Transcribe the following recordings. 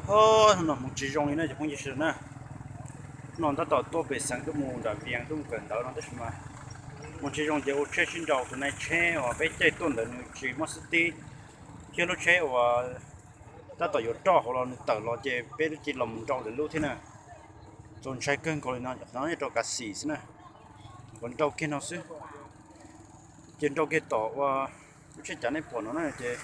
Hnub no hmoov tsis zoo li na cov phooj ywg sawv daws na. Hnub no tab tom tuaj pem xeev tuaj mus nram Vias tuaj mus kawm ntawv no tab sis mas hmoov tsis zoo ces ua tsheb sib nraus, tus nai tsheb uas peb caij tuaj ntawd nws tsis muaj xib tib, thiab lub tsheb uas tab tom yuav roj hauv los nws tawm los ces peb lub cia li los mus nrau lwm lub thiab na. Txaus ntshai kawg nkaus li no, no nyob rau Kav Xim xwb na, kuv nrau kiag no xwb. Ces nrau kiag tom uas lub tsheb cav nej pom no na ces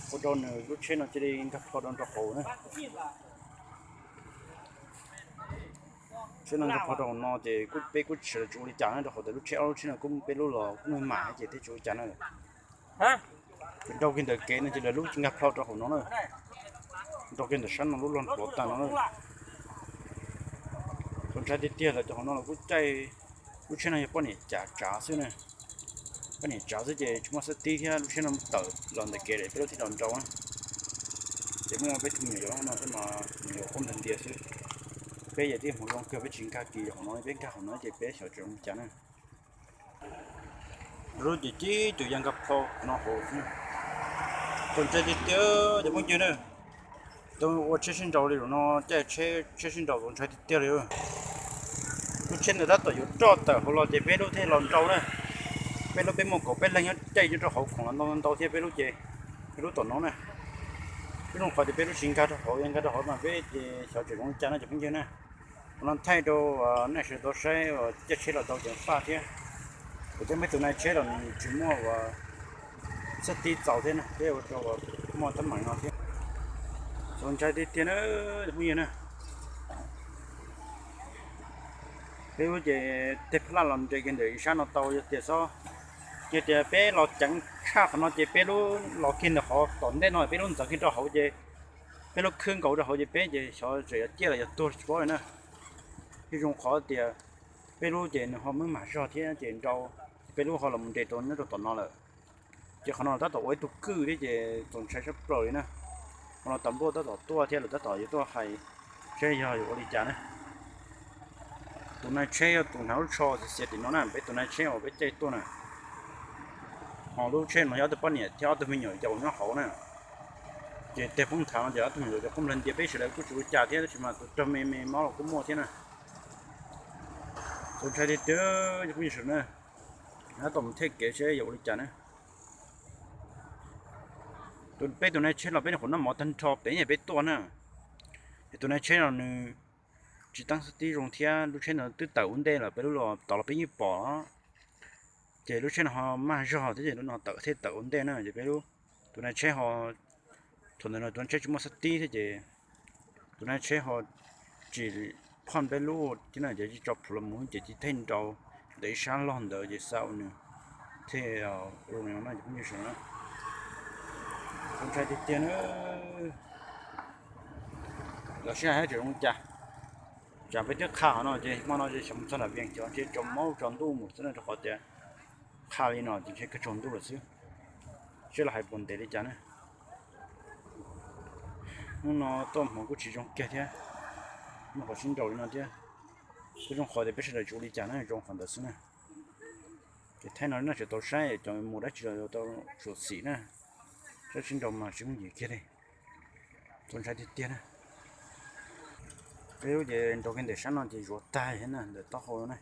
ua rau nws lub tsheb no cia li nkag plho rau nraum hauv na. Tsheb no nkag plho rau hauv no ces kuj peb kuj tsis sawv daws tsis ua li cas na, rau qhov tias lub tsheb ob lub tsheb no kuj peb lub los kuj muaj mam ces thiaj tsis ua li cas na. Ces nrau kiag ntawm kev no ces lawv lub nkag plho rau hauv no na. Nrau kiag ntawm sab no lub log npluav tag no na. Txaus ntshai tiag tiag, lawv cov hauv no los kuj caij, lub tsheb no yog poj niam cav tsav xwb na. Poj niam tsav xwb ces tsis muaj xib tib thiab lub tsheb no tawm los ntawm kev lawm peb lub thiaj los nrau na. Ces muaj peb tug me nyuam yaus no xwb mas me nyuam qub ntiag ntiag xwb. Peb yam tib hmoov zoo kawg peb tsis nkag kiag hauv no, peb nkag hauv no ces peb xyov tseem zoo li cas na. Lub ces tib tug ya nkag plho no hauv. Txaus ntshai tiag tiag cov phooj ywg na. Tau ua tsheb sib nraus li zaum no, caij tsheb sib nraus txaus ntshai tiag tiag li. Lub tsheb ntawd tab tom yuav roj tawm hauv los ces peb lub thiaj los nrau na. Peb lub peb muaj kaum peb leeg nyob caij nyob rau hauv khoom los ntau ntau thiab peb lub ces, peb lub tom no na. Peb lub qhov tias peb lub tsis nkag rau hauv, yog nkag rau hauv mas peb ces xyov tseem zoo li cas no cov phooj ywg na. Qhov no thaij rau nej sawv daws tau saib uas caij tsheb los tau ceev faj thiab. Kuv thiab peb tus nai tsheb los nws tsis muaj uas xib tib txaus thiab na, thiab ua rau uas muaj teeb meem no thiab. Txaus ntshai tiag tiag na cov phooj ywg na. Peb lub ces tej pha laj los nres kiag ntawm ib sab no tau, yog tias xob, yog tias peb los ceev tshaj qhov no ces peb lub los kiag ntawm qhov tom ntej no peb lub ntxeev kiag rau hauv ces peb lub khwb nkaus rau hauv ces peb ces xyov tseem yuav ciaj los yog tuag tsis paub li na. Thiab zoo qhov tias peb lub ces nws ho muaj mam zog thiab ces nrau, peb lub ho los nres rau nyob rau tom no lawm. Ces qhov no tab tom ua ib tug kwj thiab ces txaus ntshai sab plaws li na. Qhov no tas npluaj tab tom tuaj thiab lawv tab tom yuav tuaj hais seb yog yuav ua li cas na. Tus nai tsheb yog tus hnav lub tsho xiav xiav tim no na, peb tus nai tsheb uas peb caij tuaj na. Ho lub tsheb no yog ob tug poj niam thiab ob tug me nyuam yaus nyob hauv na. Ces tej poob nthav no ces ob tug me nyuam yaus ces qub nplag ntias peb sawv daws kuj tsis ua cas thiab tab sis mas tus raug me me mob los kuj muaj thiab na. Txaus ntshai tiag tiag cov phooj ywg sawv daws na. Tab tom mus thiaj kev seb yuav ua li cas na. Peb tus nai tsheb los peb nyuam qhuav noj mov tag nrho pem peb tuaj na. Es tus nai tsheb no nws tsis teeb xib tib zoo thiab lub tsheb no twb tawm ua ntej lawm, peb lub los tod los peb yeej pom. Ces lub tsheb no ho maj zog thiab ces lub no tawm thiaj tawm ua ntej na ces peb lub, tus nai tsheb ho, thaum ntawd no tus nai tsheb tsis muaj xib tib thiab ces tus nai tsheb ho tsis phoj peb lub thiab na ces tso plhuav los mus ces cia thiaj nrau ntawm ib sab log ntawd ces xa ua nws thiaj zoo li no na cov phooj ywg sawv daws na. Txaus ntshai tiag tiag na. Los sib hais tseem zoo li cas. Tsam peb twb qha qhov no ces hmo no ces xyov mus txog nram Vias Cas ces tsaus mob tsaus ntuj mus xwb na rau qhov tias qha li no ces ntshe kawg tsaus ntuj lawm xwb. Seb los hais puas ntev li cas na. Hnub no tuaj hmoov kuj tsis zoo kiag thiab. Muaj qhov sib nraus li no thiab. Kuj zoo qhov tias peb sawv daws tsis ua li cas na, zoo qhov ntawd xwb na. Ces thaij no nej sawv daws tau saib cov mus dab tsi los yuav tau xyuam xim na. Saib sib nraus mas tsis yooj yim kiag li. Txaus ntshai tiag tiag na. Peb lub ces nrau kiag ntawm sab no ces zuav tag thiab na, ntawm taub hau na.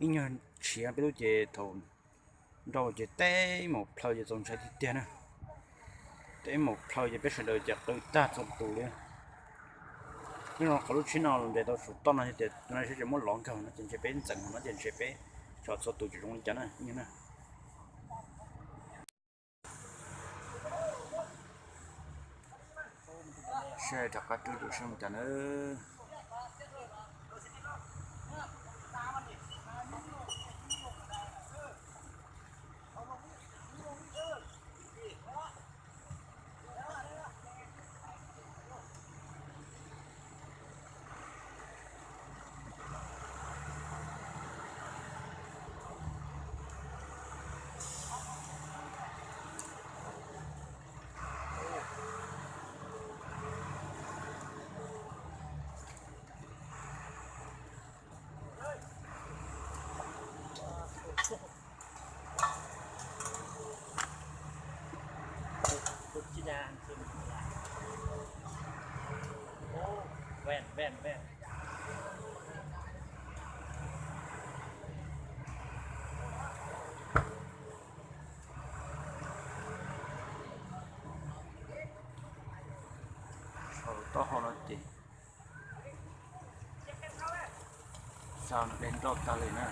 Ib nyuag tshiav peb lub ces thaum nrau ces teb mus plhaw ces txaus ntshai tiag tiag na. Teb mus plhaw ces peb sawv daws ces qw tag txhua tus li. Nyob qhov lub tsheb no los nres tau saum toj no tias tus no seb tseem muab lov nkag no ces ntshe peb ntxeev no ces ntshe peb xyov txhua tus tseem zoo li cas na. Seb rov qab rub tus seb mus cas na. Sau taub hau no ces xa de nroj tag li na.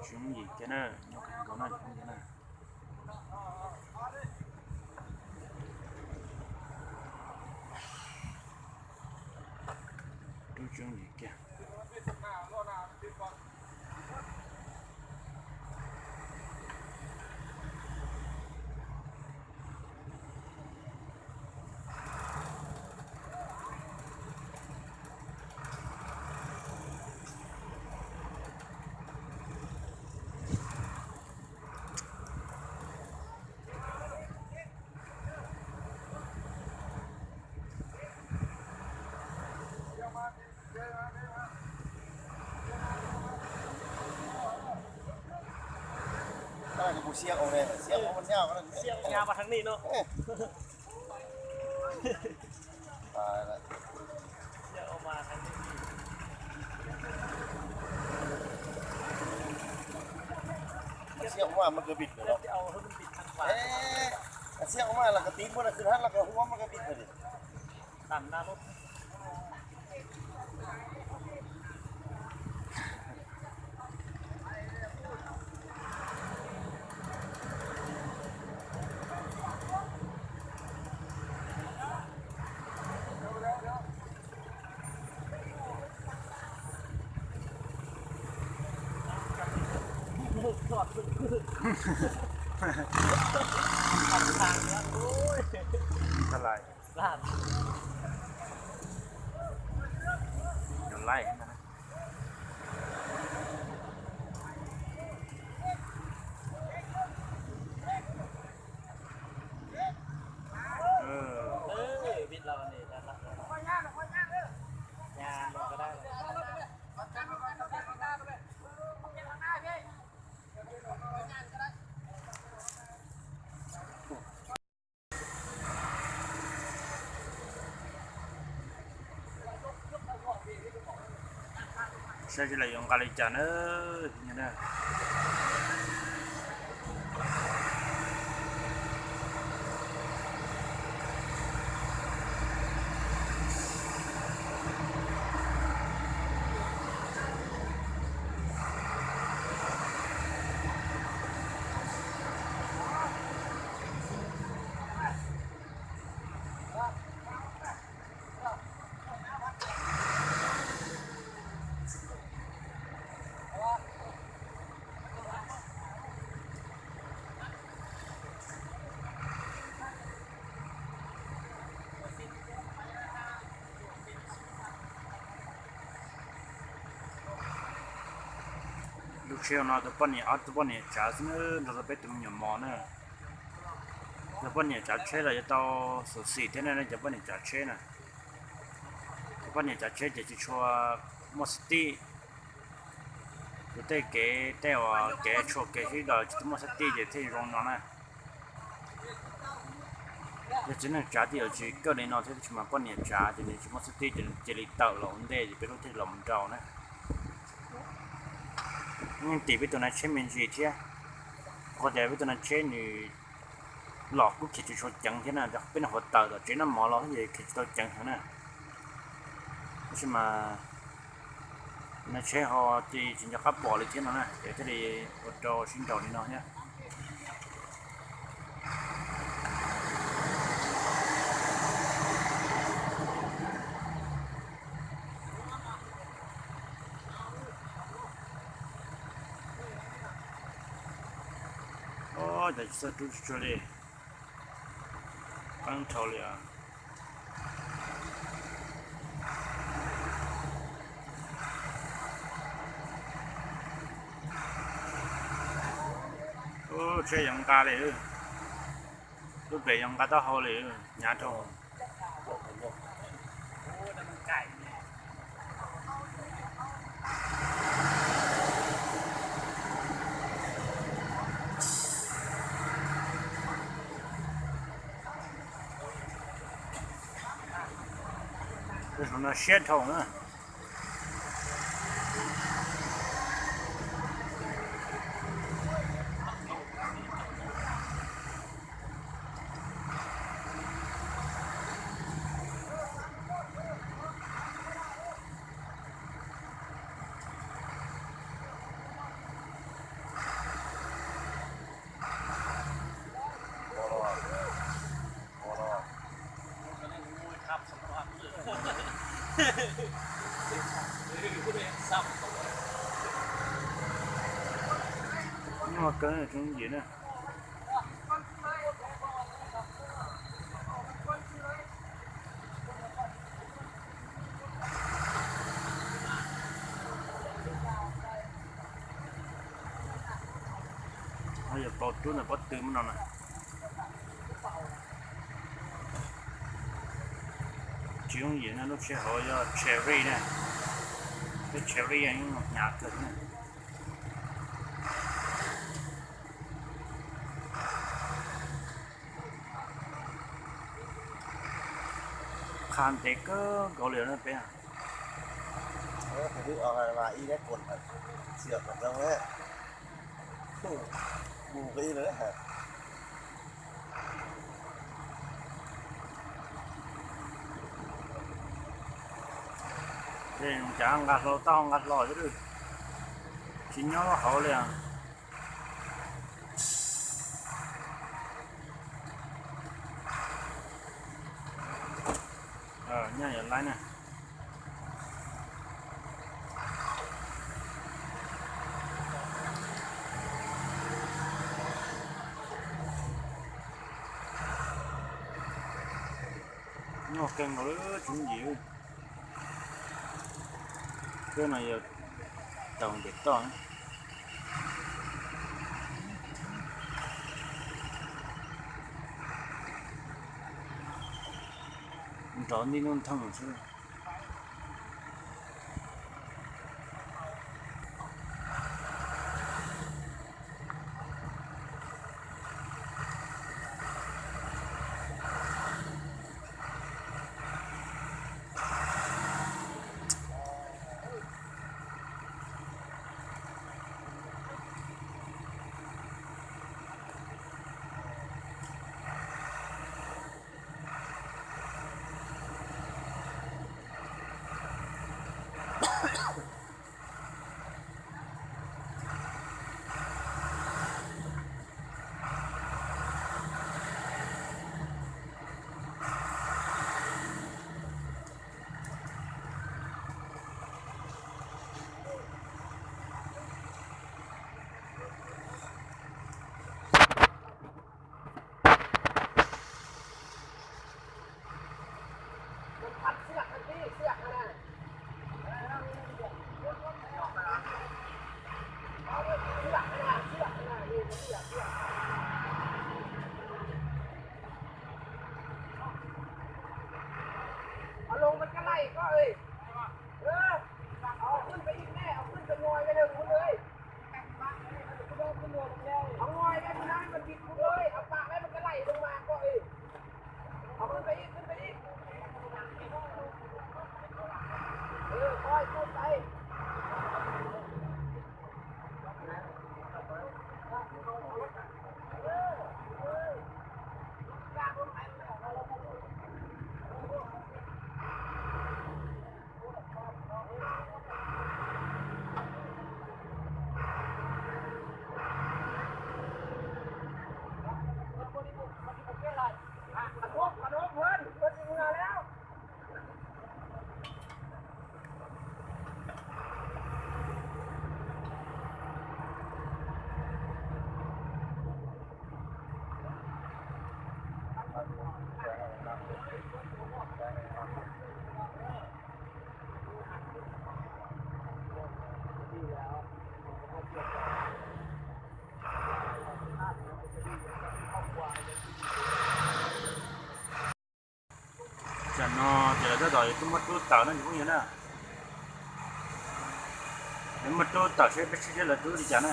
Tsis yooj yim kiag na, nyob kawg nkaus na, tsis yooj yim na. Rub tsis yooj yim kiag. Xiab ua mas thaj ni no. Xiab ua mas mas kawg vim lawm. Xiab ua mas los kawg tib muaj los kawg hab los kawg huab mas kawg vim lawm. Ua lais. Saib seb lawv yuav nqa li cas na. Lub tsheb no tus poj niam ob tug poj niam tsav xwb na, nrog rau peb tus me nyuam mos na. Tus poj niam tsav tsheb los yuav tau xyuam xim thiab ne, cov poj niam tsav tsheb na. Cov poj niam tsav tsheb ces tsis tshua muaj xab tij. Tus tej kev tej uas kev tshuam kev sib daws tsis tau muaj xab tij ces thiaj zoo no na. Yog txiv neej tsav tej yuav tsis kawj li no thiab, tab sis mas poj niam tsav ces nws tsis muaj xab tij ces nws cia li tawm los ua ntej ces peb lub thiaj los mus nraus na. Yeej tim peb tus nav tsheb me ntsis thiab, qhov tias peb tus nav tsheb nws Los kuj khiav tsis tshua ceev thiab na, peb noj hauv taws tom tsev noj mov los ces khiav tsis tau ceev heev na. Tab sis mas no tsheb ho ces tsis nco qab pom li thiab no na, ces thiaj li ua rau sib nraus li no thiab. Os, cas tsis txawj rub tsuag li, qeeb dhau li os. Ub, tsheb yuav nqa li, lub pem yuav nqa taub hau li, hnyav dhau. Tus no siab dhau na. Nyuaj kawg tsoom niam na. Ho yog paus rub ntawm pob tw muaj no na. Tsis yooj yim na, lub tsheb hauv yog Chery na. Lub Chery yeej hnyav kawg na. Qha ntev kawg nkaus li na peb. Ces cas nqa hlo tau nqa hlo xwb, tsis nyob hauv li. Nyaj yuav laib na. Nyuaj kawg nkaus li tsoom niam. Koj no yog taug ntes toj. Nrov nti nuj ntheej xwb. Tam no ces lawv tab tom yuav tuaj muab rub tawm no cov phooj ywg na. Lawv muab rub tawm seb peb sib seb lawv rub li cas na.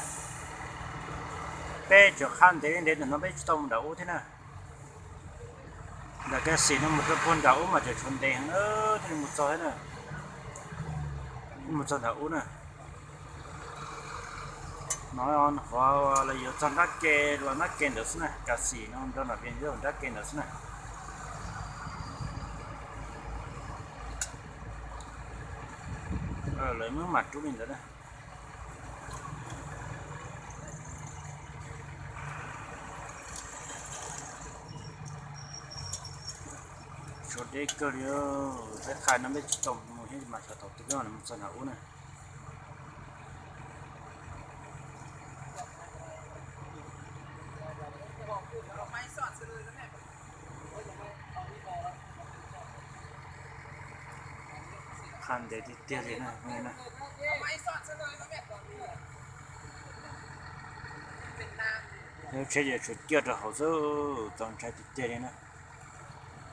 Peb tseem qha ntev ntev ntawm no peb tsis tau mus nram ub thiab na. Nram Kas Xim no mus rau puag nram ub mas tseem tshuav ntev heev na, thiaj li mus txog thiab na. Mus txog nram ub na. No qhov lawv yuav txog nrab ke, los nrab ke ntawd xwb na, Kas Xim no nrog nram Vias Ncauj nrab ke ntawd xwb na. Lawv muab mam rub li ntawd na. Tshuav deb kawg li, peb qha no peb tsis tau mus thiab mas xyov thaum twg peb mam li mus txog nram ub na. Qha ntev tiag tiag li na. Lub tsheb ces tshuav ciaj rau hauv xwb, txaus ntshai tiag tiag li na.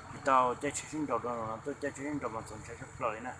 Tsis tau caij tsheb sib nraus rau no, tuaj caij tsheb sib nraus mas txaus ntshai tshaj plaws li na.